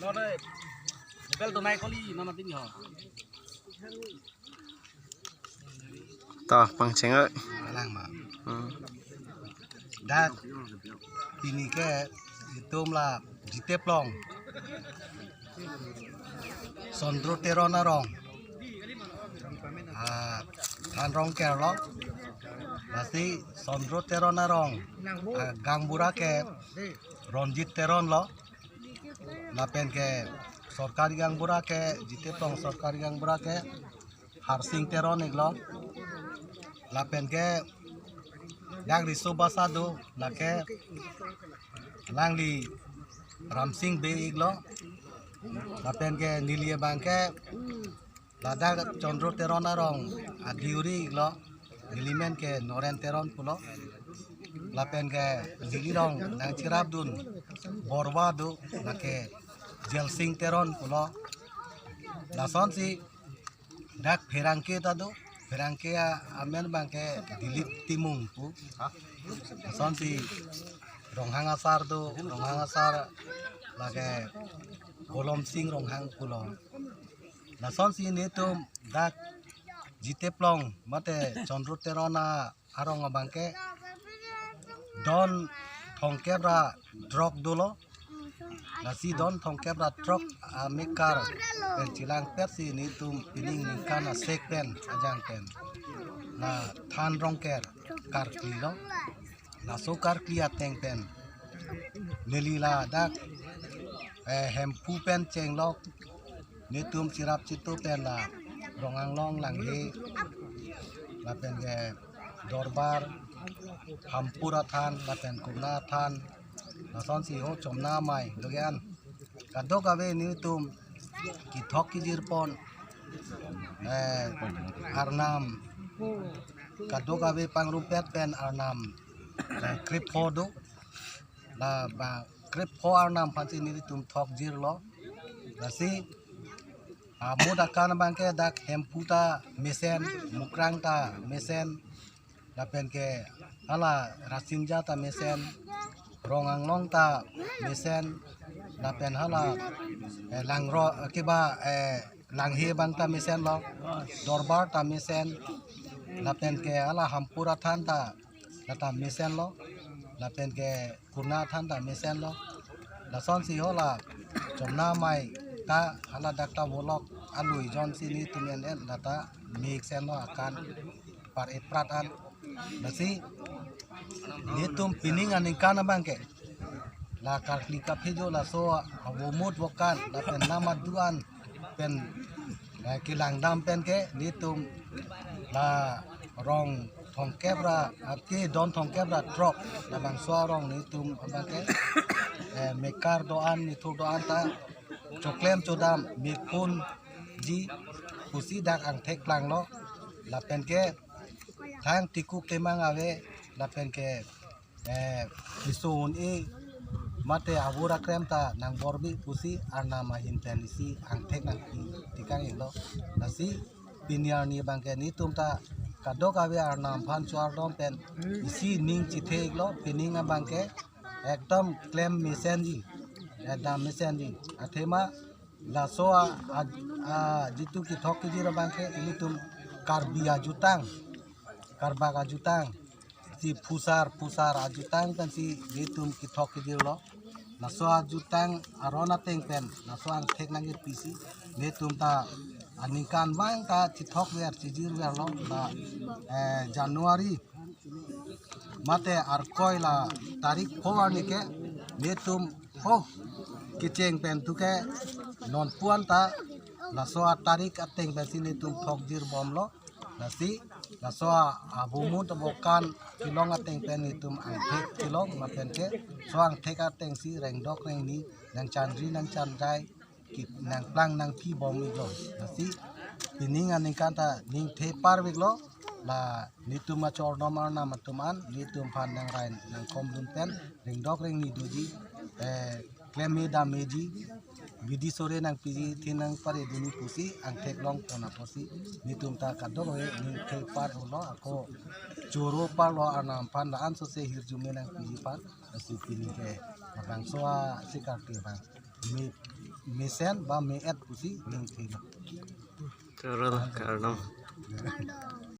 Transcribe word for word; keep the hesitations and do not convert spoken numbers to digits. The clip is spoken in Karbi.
Lo de, bel tunai koli nama ting ho. Ta pangcheng ai. Alang ma. Hmm. Dak pini ke itum la Jiteplong Sondro Teron arong. Ah, than Rongker lo. Lasi Sondro Teron arong. Ah, gaonbura ke Ronjit Teron lo. Lapen ke sorkari gaonbura ke, Jiteplong sorkari gaonbura ke Harsing Teron iklo. Lapen ke dak riso basa do, lake alangli Ramsing Bey iklo. Lapen ke neli abang ke ladak Sondro Teron arong adiuri iklo. Neli men ke Noren Teron pulo. Lapen ke neli along nangcherapdun borwa do, lake Jelsing Teron pulo. Lasonsi dak pherangke ta do, pherangke a-, amen abang ke Dilip Timung pu. Lasonsi Ronghang asar do, Ronghang asar lake Kolom Sing Ronghang pulo. Lasonsi netum dak Jiteplong mate Sondro Teron arong abang ke don thomkep ra throk dolo. Lasi don thomkep ra throk amekar pen chelangpet si netum pining ningkan asek pen ajang pen la than Rongker karkli lo. Laso karkli ateng pen neli ladak, eh, Hemphu pen chenglok netum cherap chetu pen la Ronganglong Langhe lapen ke Dorbar, Hampur athan lapen Kurna athan, lasonsi ho Chomna Amei do ke-an. Kadokave netum kethok kejirpon, eh, arnam, kadokave pangrumpet pen arnam, eh, krepho do. La ba krepho arnam aphansi netum thokjirlo. Lasi amut akan abang ke dak Hemphu ta mesen, Mukrang ta mesen, lapen ke hala Rasinja ta mesen, Ronganglong ta mesen, lapen hala, eh, Langro, eh, kiba, eh, Langhe abang ta mesen lo, Dorbar ta mesen, lapen ke hala Hampur athan ta, la ta mesen lo, lapen ke Kurna athan ta mesen lo. Lasonsi ho la Chomna Amei ta hala dak ta volok alui jonsi netum en en la ta mesen lo akan par eprat an. Lasi netum pining aningkan abang ke la karkli kaphejo laso avomut vokan lapen namat duan pen, eh, kelangdam pen ke netum la rong thomkep ra, ake don thomkep ra throk labangso arong netum abang ke, eh, mekar do-an, nithur do-an ta choklem chodam mephunji pusi dak angthek planglo. Lapen ke thang tikuk temang ave, lapen ke, eh, isun i mate avur akrem ta nang borbi pusi arnam ahin pen isi angthek nangpi tikang iklo. Lasi pini arni abang ke netum ta kadokave arnam aphan chardom pen isi ning chethe iklo, pining abang ke ekdom klem mesenji, ekdom mesenji. Athema laso a, a, a, jitu kethok kejir abang ke ilitum Karbi ajutang, Karbak ajutang, si phusar, phusar ajutang pen si ilitum kethok kejirlo. Laso ajutang aron ateng pen laso angthek nangkepisi netum ta aningkanvang ta chethokver chejirverlo la, eh, January mate Arkoi la tarik pho arni ke netum ho kecheng pen tu ke nonpu-an ta laso atarik ateng pensi netum thokjirbomlo. Lasi laso a, avomut avokan kelong ateng pen netum angthek kelong, lapen ke so angthek atengsi rengdok rengni nangchanri nangchanjai ki nangplang nangpibom iklo. Lasi pining aningkan ta ningthe parviklo, la netum achor nom arnam atum an netum aphan nangrai nangkomdun pen rengdok rengni doji, eh, klemme dammeji, bidi sore nangpiji, thin nangparedunji pusi angthek longpon apotsi netum ta kadokave ningthe par-iklo, ako choro parlo arnam aphan, la-an sose hirjume nangpiji aphan. Lasi pini ke labangso a sikar ke bang me mesen ba me-et pusi ningthelo. Kardom, kardom.